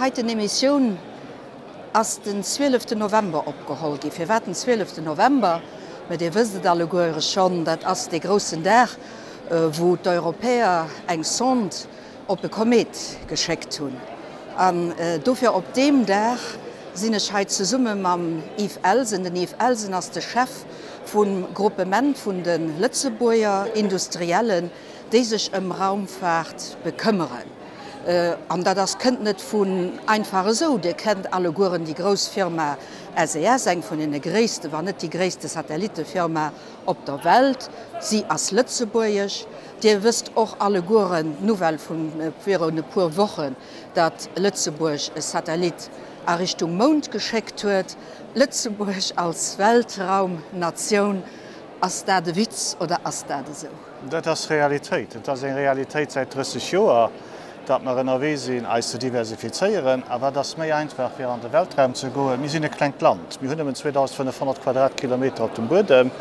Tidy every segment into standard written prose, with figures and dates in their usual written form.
heiten Emissioun ass den 12 November opgeholl ginn. Firwat den 12 November? Mä Dir wësst et alleguere schonn, dat ass dee groussen Dag, wou d'Europäer eng Sonde op e Komet geschéckt hunn. An dofir op deem Dag sinn ech hei zesumme mam Yves Elsen. Den Yves Elsen ass de Chef vum Gruppement vun de Lëtzebuerger Industriellen, déi sech ëm Raumfaart bekëmmeren. An dat ass, kënnt net vun einfach esou. Dir kennt allegueren déi grouss Firma SES, eng vun deene gréisste, wann net déi gréisste Satellittefirma op der Welt. Si ass lëtzebuergesch. Dir wësst och allegueren d'Nouvelle vu virun e puer Wochen, datt Lëtzebuerg e Satellit a Richtung Mound geschéckt huet. Lëtzebuerg als Weltraumnatioun, ass dat e Witz oder ass dat esou? Dat ass Realitéit. Et ass eng Realitéit säit 30 Joer, datt mer ënnerwee sinn, eis ze diversifizéieren. A wat ass méi einfach, fir an de Weltraum ze goen? Mir sinn e klengt Land. Mir hunn nëmmen 2.500 Quadratkilometer op dem Buedem.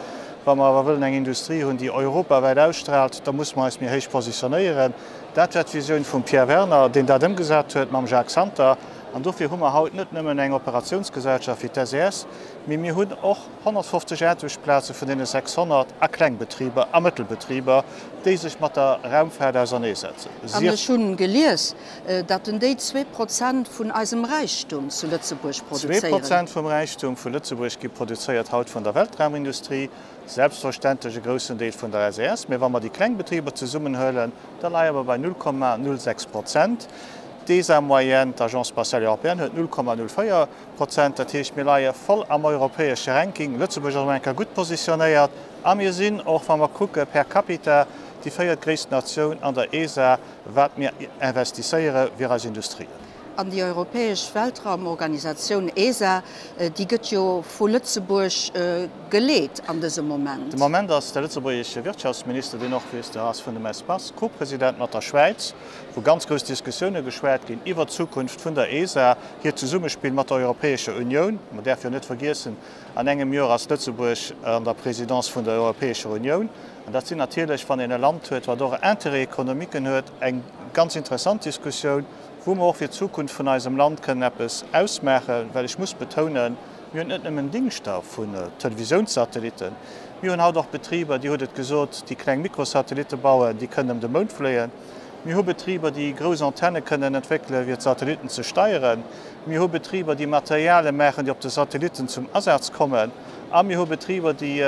Wa mer awer wëllen eng Industrie hunn, déi europawäit ausstraalt, da musse mer eis méi héich positionéieren. Dat war d'Visioun vum Pierre Werner, deen dat ëmgesat huet mam Jacques Santer. An dofir hu mer haut net nëmmen eng Operationsgesellschaft wéi d'SES, mee mir hunn och 150 Aarbechtsplaze vun deene 600 a Klengbetriber a Mëttelbetriber, déi sech mat der Raumfaart auserneesetzen. An ech hu gelies, datt en déi 2% vun eisem Räichtum zu Lëtzebuerg produzéieren. 2% vum Räichtum vu Lëtzebuerg gi produzéiert haut vun der Weltraumindustrie, selbstverständlech e groussen Deel vun der SES. Mä wa mer déi kleng Betriber zesummenhuelen, da leie mer bei 0,06 Prozent. D'ESA en moyenne, d'Agence spatiale européenne, huet 0,04 Prozent. Dat heescht, mir leie voll am europäesche Ranking. Lëtzebuerg ass am Enker gutt positionéiert a mir sinn och, wa mer kucke per capita, déi véiertgréisst Natioun an der ESA. Wat mir investisséiere fir eis Industrien. An déi europäesch Weltraumorganisatioun ESA, déi gëtt jo vu Lëtzebuerg geleet an dësem Moment. De Moment ass de lëtzebuergesche Wirtschaftsminister, deen och, wéi s de ass, vun dem Espace, Co-President mat der Schwäiz, wou ganz grouss Diskussioune geschwat ginn iwwert d'Zukunft vun der ESA, hiert Zesummespill mat der Europäescher Unioun. Mer däerfe jo net vergiessen, an engem Joer ass Lëtzebuerg an der Présidence vun der Europäescher Unioun. An dat sinn natierlech, wann een e Land huet, wat och Intérêt-économiquen huet, eng ganz interessant Diskussioun, wou mer och fir d'Zukunft vun eisem Land kënnen eppes ausmaachen. Well ech muss betounen, mir hunn net nëmmen Dingschter vun Televisiounssatellitten, mir hunn haut och Betriber, Dir hutt et gesot, déi kleng Mikrosatellitte bauen, déi kënnen ëm de Mound fléien. Mir hu Betriber, déi grouss Antenne kënnen entwéckelen, fir d'Satellitten ze steieren. Mir hu Betriber, déi Materiale maachen, déi op de Satellitten zum Asaz kommen. A mir hu Betriber, déi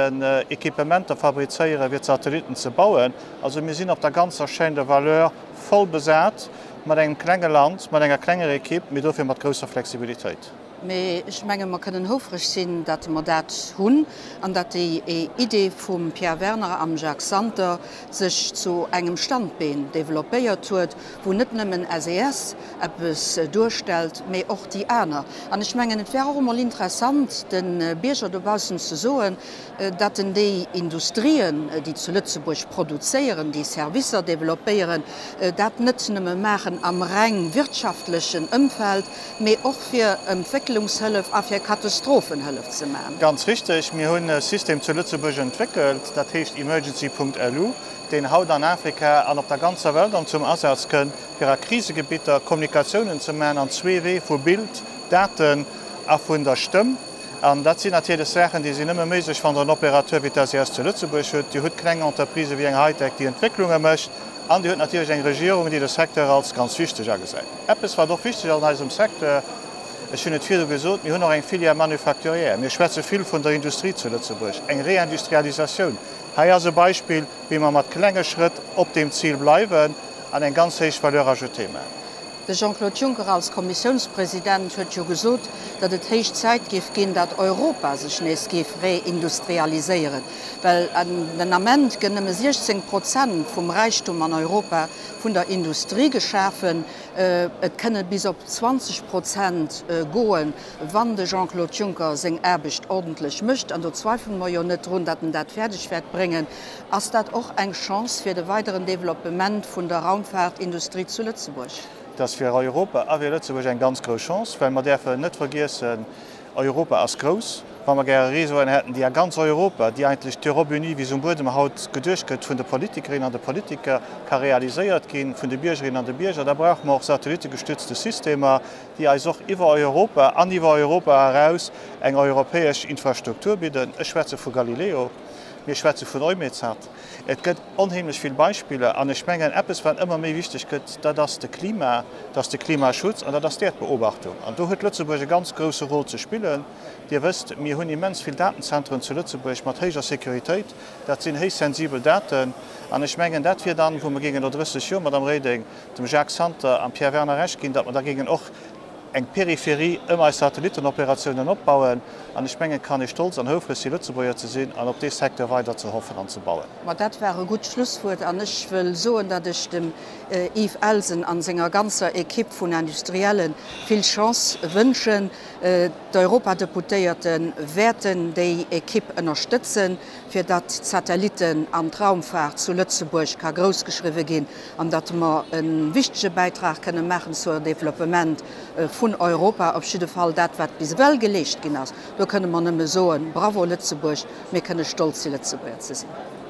Equipementer fabrizéieren, fir d'Satellitten ze bauen. Also mir sinn op der ganzer Chaîne de valeur voll besat, mat engem klenge Land, mat enger klenger Equipe, mee dofir mat grousser Flexibilitéit. Mee ech menge mer kënnen houfreg sinn, datt mer dat hunn an datt déi Idee vum Pierre Werner am Jacques Santer sech zu engem Standbeen developpéiert huet, wou net nëmmen SES eppes duerstellt, mee och déi aner. An ech mengen, et wär och emol interessant, de Bierger dobaussen ze soen, datt en déi Industrien, déi zu Lëtzebuerg produzéieren, déi Servicer developpéieren, dat net nëmme maachen am reng wirtschaftlechen Ëmfeld, mee och fir Entwécklungshëllef a fir Katastrophenhëllef ze maachen. Ganz richteg. Mir hunn e System zu Lëtzebuerg entwéckelt, dat heescht emergency.lu, deen haut an Afrika an op der ganzer Welt an zum Asaz kënn, fir a Krisegebitter Kommunikatiounen ze maachen an zwee Wee vu Bild, Daten a vun der Stëmm. An dat sinn natierlech Saachen, déi sinn nëmme méiglech, wann Der en Opérateur wéi d'SES zu Lëtzebuerg hutt. Dir hutt kleng Entreprisë wéi eng Hightech, déi Entwécklunge mécht. An Dir hutt natierlech eng Regierung, déi de Secteur als ganz wichteg agesäit. Eppes, wat och wichteg ass an eisem Secteur, ech hunn et virdu gesot, mir hunn och eng Filière manufacturière. Mir schwätze vill vun der Industrie zu Lëtzebuerg, eng Reindustrialisatioun. Hei ass e Beispill, wéi mer mat klenge Schrëtt op deem Zil bleiwen an eng ganz héich Valeur ajoutée maachen. De Jean-Claude Juncker als Kommissiounspresident huet jo gesot, datt et héich Zäit géif ginn, datt Europa sech nees géif reindustrialiséieren, well den Ament gënn nëmme 16 Prozent vum Räichtum an Europa vun der Industrie geschafen. Et kënne bis op 20 Prozent goen, wann de Jean-Claude Juncker seng Aarbecht ordentlech mécht, an do zweifele mer jo net drun, datt en dat fäerdeg wäert bréngen. Ass dat och eng Chance fir de weideren Developpement vun der Raumfahrtindustrie zu Lëtzebuerg? Dat ass fir Europa a fir Lëtzebuerg eng ganz grouss Chance, well mer däerfen net vergiessen, Europa ass grouss. Wa mer gäre Réseauen hätten, déi a ganz Europa, déi eigentlech d'Europe unie, wéi se um Buedem haut geduecht gëtt vun de Politikerinnen an de Politiker, ka realiséiert ginn, vun de Biergerinnen an de Bierger, da brauche mer och satellittegestützte Systemer, déi eis och iwwer Europa an iwwer Europa eraus eng europäesch Infrastruktur bidden. Ech schwätze vu Galileo, mir schwätze vun Eumetsat. Et gëtt onheemlech vill Beispiller. An ech mengen, eppes, wat ëmmer méi wichteg gëtt, dat ass de Klima, dat ass de Klimaschutz an dat ass d'Äerdbeobachtung. An do huet Lëtzebuerg e ganz grouse Rôle ze spillen. Dir wësst, mir hunn immens vill Datenzentren zu Lëtzebuerg mat héijer Sécuritéit. Dat sinn héich sensibel Daten. An ech mengen, dat wier dann, wou mer géingen no 30 Joer, Madame Reding, dem Jacques Santer an Pierre Werner Recht ginn, datt mer da géingen och eng Peripherie ëm eis Satellitenoperatiounen opbauen. An ech mengen, et kann ee stolz an houfreg si Lëtzebuerger ze sinn an op dee Secteur weider ze hoffen an ze bauen. Ma dat war e gutt Schlusswuert an ech wëll soen, datt ech dem Yves Elsen a senger ganzer Equipe vun Industrielle vill Chance wënschen. D'Europadeputéierte wäerten déi Equipe ënnerstëtzen, fir datt d'Satellitten an d'Raumfaart zu Lëtzebuerg ka groussgeschriwwe ginn an datt mer e wichtege Bäitrag kënne maachen zur Developpement vun Europa. Op jidde Fall dat, wat bis ewell geleescht ginn ass, do kënne mer nëmme soen, Bravo Lëtzebuerg, mir kënne stolz si Lëtzebuerger ze sinn.